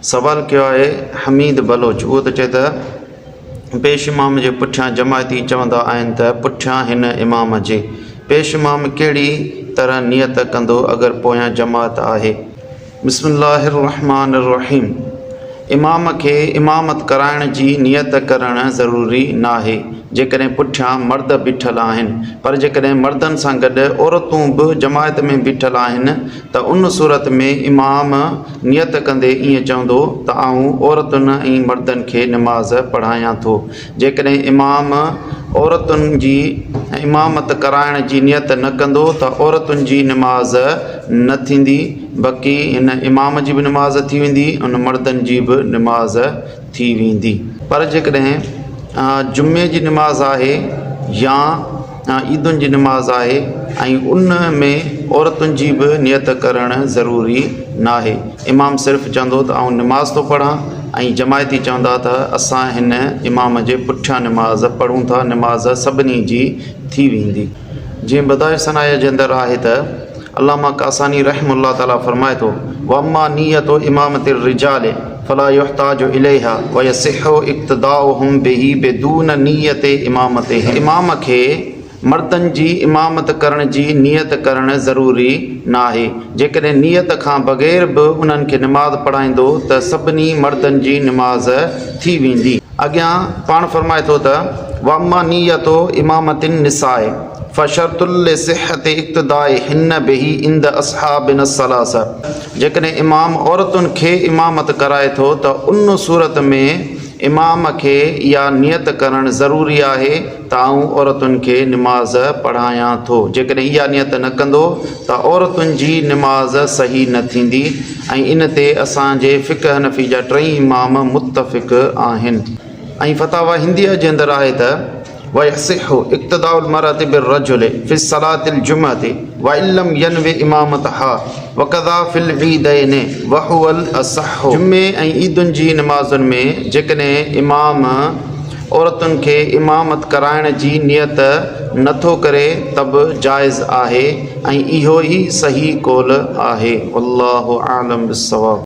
سوال ڪيو آهي حميد بلوچ اهو ٿو چئي ته پيش امام جي پٺيان جماعتي چوندا آهن ته پٺيان هن امام جي پيش امام ڪهڙي طرح نيت ڪندو اگر پويان جماعت آهي. بسم الله الرحمٰن الرحيم امام کي امامت ڪرائڻ جي نيت ڪرڻ ضروري ناهي جيڪڏهن پٺيان مرد بيٺل آهن پر جيڪڏهن مردن سان گڏ عورتون به جماعت ۾ بيٺل آهن ته ان صورت ۾ امام نيت ڪندي ائين چوندو ته آئون عورتن ۽ مردن کي نماز پڙهايان ٿو. جيڪڏهن امام عورتن جي امامت ڪرائڻ جي نيت نه ڪندو ته عورتن جي نماز نه ٿيندي بقي هن امام جي به نماز ٿي ويندي ان مردن جي به نماز ٿي ويندي. پر جيڪڏهن جمعي جي نماز آهي يا عيدن جي نماز آهي ۽ ان ۾ عورتن جي به نيت ڪرڻ ضروري ناهي. امام صرف چوندو ته آئون نماز ٿو پڙهان ۽ جماعتي چوندا ته اسان هن امام جي پٺيان نماز پڙهون ٿا نماز سڀني جي ٿي ويندي. جيئن بدائع الصنائع جي اندر آهي ته علامه ڪاساني رحمه الله تعالٰي فرمائي ٿو، واما نية امامة الرجال فلا يحتاج اليها ويصح اقتداؤهم به بدون نية امامتهم امام کي مردن جي امامت ڪرڻ جي نيت ڪرڻ ضروري ناهي، جيڪڏهن نيت کان بغير به انهن کي نماز پڙهائيندو ته سڀني مردن جي نماز ٿي ويندي. اڳيان پاڻ فرمائي ٿو ته، واما نية امامة النساء فشرط لصحة اقتدائهن به عند اصحابنا الثلاثة جيڪڏهن امام عورتن کي امامت ڪرائي ٿو ته ان صورت ۾ امام کي اها نيت ڪرڻ ضروري آهي ته آئون عورتن کي نماز پڙهايان ٿو جيڪڏهن اها نيت نه ڪندو ته عورتن جي نماز صحيح نه ٿيندي ۽ ان تي اسان جي فقه حنفي جا ٽئي امام متفق آهن. ۽ فتاويٰ هنديه جي اندر آهي ته، ويصح اقتداء المرأة بالرجل في الصلاة الجمعة وان لم ينو امامتها وڪذا في العيدين وهو الاصح جمعي ۽ عيدن جي نمازن ۾ جيڪڏهن امام عورتن کي امامت ڪرائڻ جي نيت نه ٿو ڪري ته به جائز آهي ۽ اهو ئي صحيح قول آهي والله اعلم بالصواب.